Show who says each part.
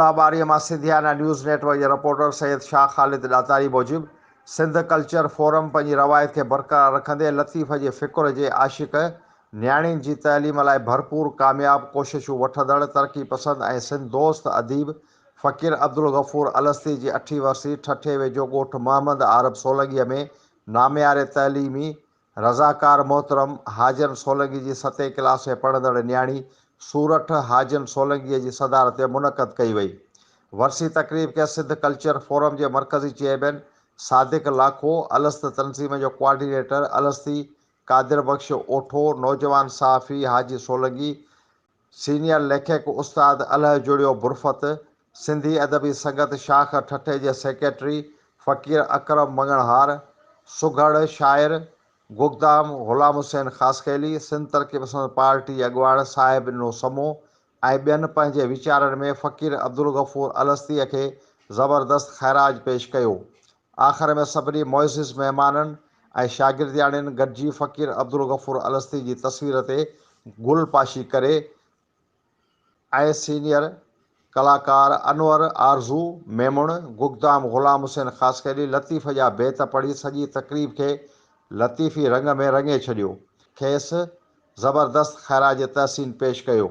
Speaker 1: گهوڙاٻاريء مان Sindhiana news net work جي reporter Syed Shah Khalid ڏاتاري موجب سنڌ ڪلچر فورم پنهنجي روايت کي برقرار رکندي لطيف جي فڪر جي عاشق نياڻين جي تعليم لاء ڀرپور ڪامياب ڪوششون وٺندڙ ترقي پسند ۽ سنڌ دوست اديب فقير عبدالغفور الستي جي اٺين ورسي ٺٽي ويجهو ڳوٺ محمد عارب سولنگيء ۾ نامياري تعليمي رضاڪار محترم حاجن سولنگي جي ستين ڪلاس ۾ پڙهندڙ نياڻي سورٺ حاجن سولنگيء جي صدارت ۾ منعقد ڪئي وئي. ورسي تقريب کي سنڌ ڪلچر فورم جي مرڪزي چيئرمين صادق لاکو، الست تنظيم جو ڪوآرڊينيٽر الستي قادر بخش اوٺو، نوجوان صحافي حاجي سولنگي، سينيئر ليکڪ استاد الهه جڙيو برفت، سنڌي ادبي سنگت شاخ ٺٽي جي سيڪريٽري فقير اڪرم مڱڻهار، سگهڙ شاعر گگدام غلام حسين خاصخيلي، سنڌ ترقي پسند پارٽي اڳواڻ صاحب ڏنو سمو ۽ ٻين پنهنجي ويچارن ۾ فقير عبدالغفور الستيء کي زبردست خراج پيش ڪيو. آخر ۾ سڀني معزز مهمانن ۽ شاگردياڻين گڏجي فقير عبدالغفور الستي جي تصوير تي گل پاشي ڪري ۽ سينيئر ڪلاڪار انور آرزو ميمڻ، گگدام غلام حسين خاصخيلي لطيف جا بيت پڙهي سڄي تقريب کي لطيفي رنگ ۾ رڱي ڇڏيو. کيس زبردست خراج تحسين پيش ڪيو.